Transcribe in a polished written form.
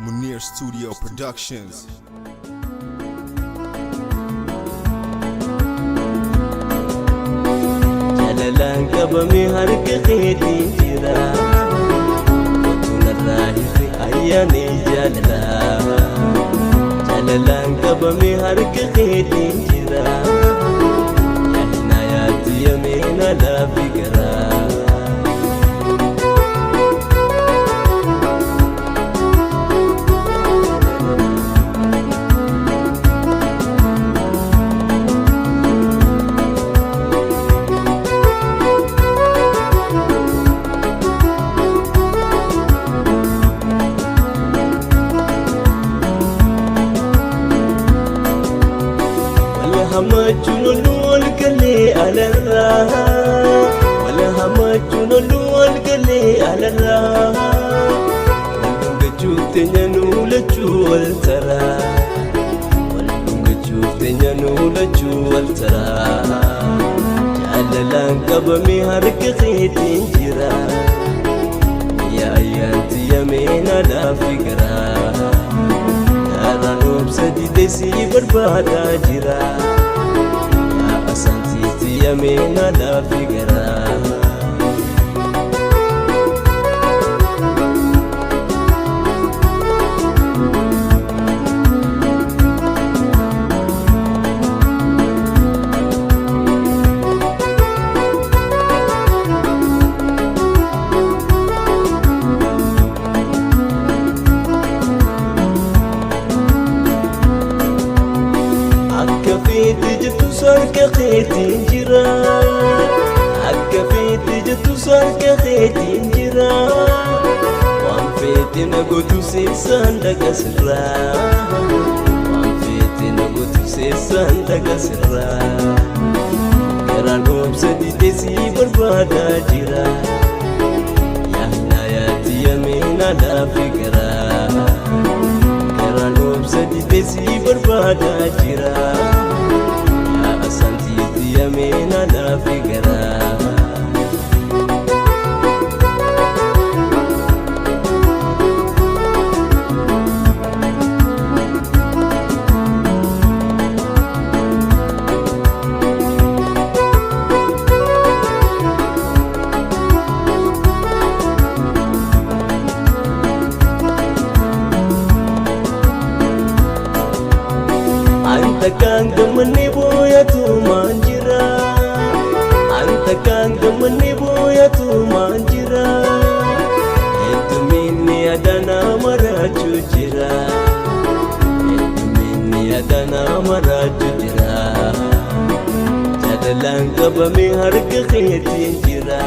Munir Studio Productions. Jaalalaan qabamee harka keetiin jira. Otuunarraa hirri ayyaanee jaalalaa. Jaalalaan qabamee harka keetiin jira. Yaadina yaatti yameen alaafi garaa. Wal hammachuun ol wal galee alarraa. Wal hammachuun ol wal galee alarraa. Wal dhungachuuf teenya nuu lachuu wal taraa. Wal dhungachuuf teenya nuu lachuu wal taraa. Jaalalaan qabamee harka keetiin jira. Yaa ayyaanti yameen alaafi garaa. Daaraan obsa didee si barbaadaa jira. Yaa asantiitti yameen alaafi garaa. Akka feete jettu sarka keetiin jira. Akka feete jettu sarka keetiin jira. Waan feete na gootu seessaan dhaqa sirraa. Waan feete na gootu seessaan dhaqa sirraa. Garaan obsa didee si barbaadaa jira. Yaadna yaatti yameen alaafi garaa. Garaan obsa didee si barbaadaa jira. Yaa asantiitti yameen alaafi garaa. Anta kan gammanne booyatu maan jira. Anta kan gammanne booyatu maan jira. Hedduminni yaadana maraachuu jira. Hedduminni yaadana maraachuu jira. Jaalalaan qabamee harka keetiin jira.